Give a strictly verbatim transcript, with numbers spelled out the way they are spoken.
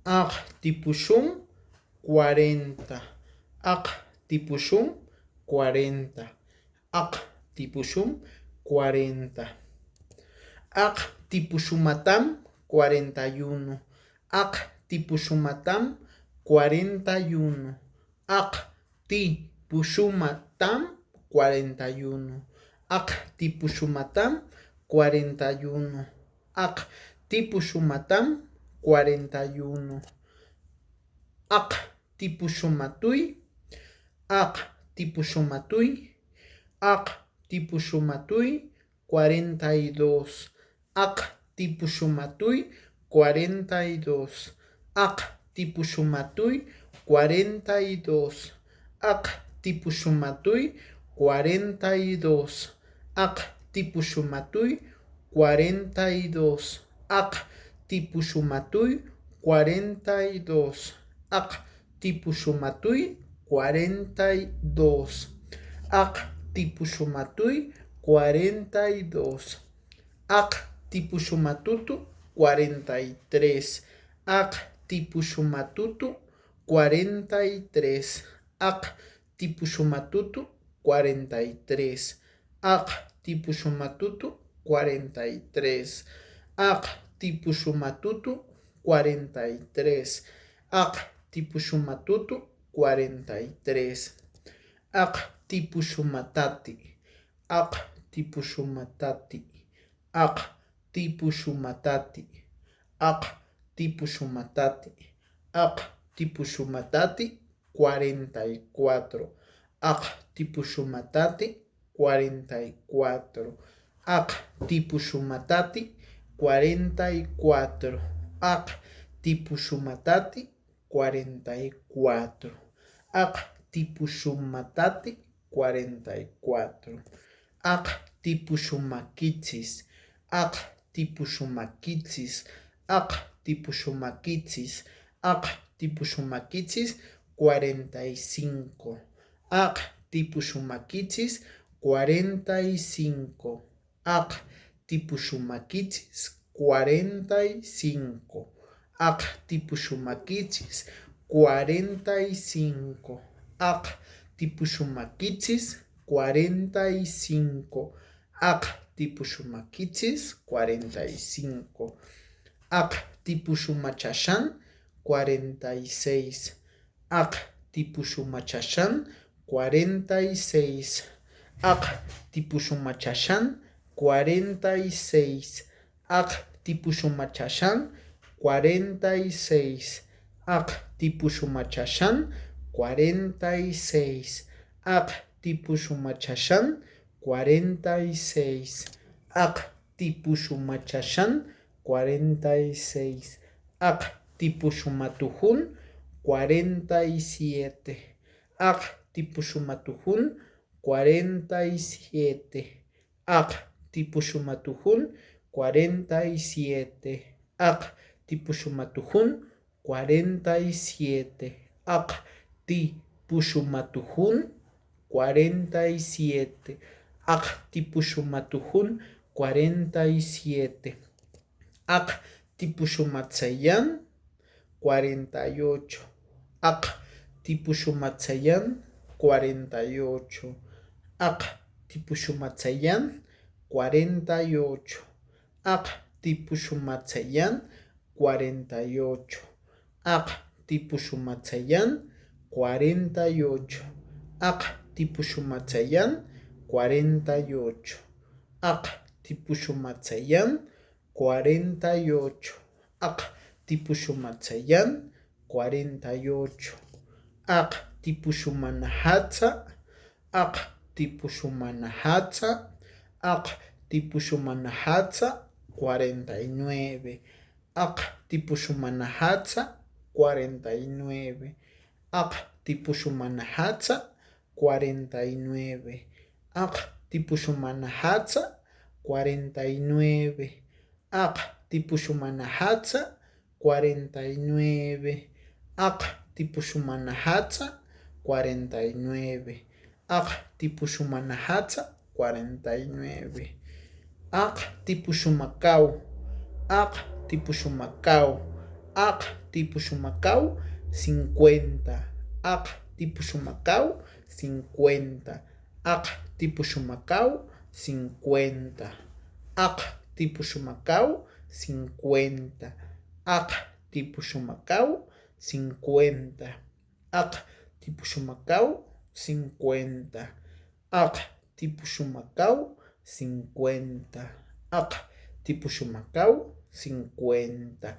Ak tipuxum, cuarenta. Ak tipuxum, cuarenta. Ak tipuxum, cuarenta. Ak tipuxum atam, cuarenta y uno. Ak tipuxum atam, cuarenta y uno. Ak tipuxum atam, cuarenta y uno. Ak tipuxum atam, cuarenta y uno. Ak tipuxum atam, cuarenta y uno. Ak tipuxum atuy. Ak tipuxum atuy. Ak tipuxum atuy, cuarenta y dos. Ak tipuxum atuy, cuarenta y dos. Ak tipuxum atuy, cuarenta y dos. Ak tipuxum atuy, cuarenta y dos. Ak tipuxum atuy, cuarenta y dos. Ak tipuxum atuy, cuarenta y dos. Ak tipuxum atuy, cuarenta y dos. Ak tipuxum atuy, cuarenta y dos. Ak tipuxum atutu, cuarenta y tres. Ak tipuxum atutu, cuarenta y tres. Ak tipuxum atutu, cuarenta y tres. Ak tipuxum atutu, cuarenta y tres. Ak tipuxum atutu, cuarenta y tres. Ak tipuxum atutu, cuarenta y tres. Ak tipuxum atati. Ak tipuxum atati. Ak tipuxum atati. Ak tipuxum atati. Ak tipuxum atati, cuarenta y cuatro. Ak tipuxum atati, cuarenta y cuatro. Ak tipuxum atati, cuarenta y cuatro. Ak tipuxum atati, cuarenta y cuatro. Ak tipuxum atati, cuarenta y cuatro. Ak tipuxum aquitzis. Ak tipuxum aquitzis. Ak tipuxum aquitzis. Ak tipuxum aquitzis, cuarenta y cinco. Ak tipuxum aquitzis, cuarenta y cinco. Ak tipuxum aquitzis, cuarenta y cinco. Ak tipuxum aquitzis, cuarenta y cinco. Ak tipuxum aquitzis, cuarenta y cinco. Ak tipuxum aquitzis, cuarenta y cinco. Ak tipuxum achaxan, cuarenta y seis. Ak tipuxum achaxan, cuarenta y seis. Ak tipuxum achaxan, cuarenta y seis. Ak tipuxum achaxan, cuarenta y seis. Ak tipuxum achaxan, cuarenta y seis. Ak tipuxum achaxan, cuarenta y seis. Ak tipuxum achaxan, cuarenta y seis. Ak tipuxum atujun, cuarenta y siete. Ak tipuxum atujun, cuarenta y siete. Ak tipuxum atujun, cuarenta y siete. Ak tipuxum atujun, cuarenta y siete. Ak tipuxum atujun, cuarenta y siete. Ak tipuxum atujun, cuarenta y siete. Ak tipuxum atzayan, cuarenta y ocho. Ak tipuxum atzayan, cuarenta y ocho. Ak tipuxum atzayan, cuarenta y ocho. Ak tipuxum atzayan, cuarenta y ocho. Ak tipuxum atzayan, cuarenta y ocho. Ak tipuxum atzayan, cuarenta y ocho. Ak tipuxum atzayan, cuarenta y ocho. Ak tipuxum atzayan, cuarenta y ocho. Ak tipuxum anajatza. Ak tipuxum anajatza. Ak tipuxum anajatza, cuarenta y nueve. Ak tipuxum anajatza, cuarenta y nueve. Ak tipuxum anajatza, cuarenta y nueve. Ak tipuxum anajatza, cuarenta y nueve. Ak tipuxum anajatza, cuarenta y nueve. Ak tipuxum anajatza, cuarenta y nueve. Ak tipuxum anajatza, cuarenta y nueve. Ak tipuxum akau. Ak tipuxum akau. Ak tipuxumacahu, cincuenta. Ak tipuxumacahu, cincuenta. Ak tipuxumacahu, cincuenta. Ak tipuxumacahu, cincuenta. Ak tipuxumacahu, cincuenta. Ak tipuxumacahu, cincuenta. Ak tipuxumacahu, cincuenta. Ak tipuxumacahu, cincuenta.